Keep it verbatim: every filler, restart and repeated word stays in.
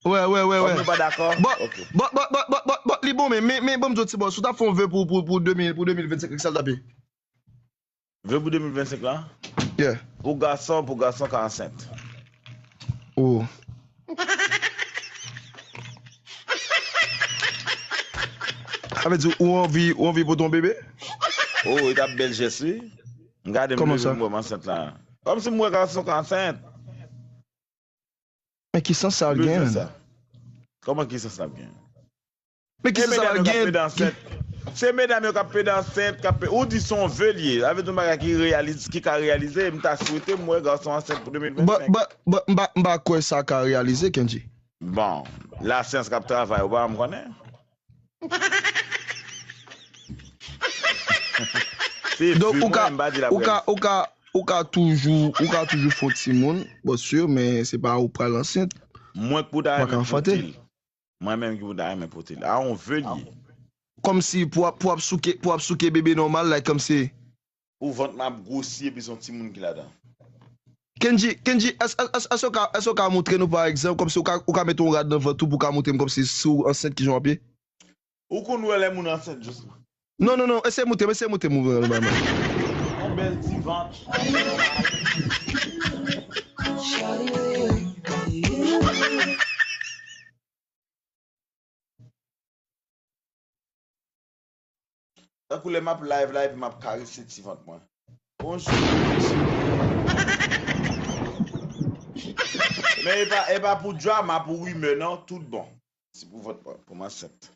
Wè, wè, wè, wè. Kòm nou pa dakò. Bon, bon, bon, bon, bon, bon, bon, bon, li bon, men, men, men, bon, m di w, ti bòs, ou t ap fè yon ve pou, pou, pou de mil, pou de mil vennsenk, sa l t ap ye? Ve pou de mil vennsenk la? Yeah. Pou gason, pou gason ka ansent. Oh. Sa vle di ou anvi, ou anvi pote yon bebe? Oh, e t ap bèl jès, wi. M gade m Kòman leve sa? M wè m ansent la. Kòm si m wè gason ka ansent. Men ki sans sa al Bezwen gen? Sa. Kòman ki sans l ap gen? Men ki E sans sa medam al yo k ap gen? pede ansent. Se medam yo k ap pede ansent, k ap pe-, ou di se yon ve l ye. Sa vle di yon bagay ki reyalize, ki ka reyalize. M ta swete m wè gason ansent pou But, de mil vennsenk. but, but, m pa, m pa kwè sa ka reyalize, Kendji. Bon, lasyans k ap travay, ou pa janm konnen. Se Donk, vi ou ka, mwen, m pa di l ap ou ka, reyalize. ou ka, ou ka toujou, ou ka toujou fè yon timoun, bon, si, men se pa ou pral ansent. Mwen k pou ta Ou pa renmen ka anfante. pote l. Mwen menm ki pou ta renmen pote l. A yon ve l ye. Kòmsi pou ap, pou ap souke, pou ap souke bebe nòmal, like, kòmsi. Pou vant m ap gwosi epi se yon timoun ki ladan. Kendji, Kendji, èske, èske, èske w ka, èske w ka montre nou, pa egzanp, kòmsi ou ka, ou ka mete yon rad nan vant ou pou w ka montre m kòmsi si w ansent ki jan w ap ye? Ou konn wè lè moun ansent jis. Non, non, non, eseye montre m, eseye montre m, ou wè, wè, wè. Yon bèl ti vant. Tankou lè m ap live la epi m ap karese ti vant mwen. Bonjou. Men e pa, e pa pou drama, pou rimè, non, tout bon. Se pou vant mwen, pou m ansent.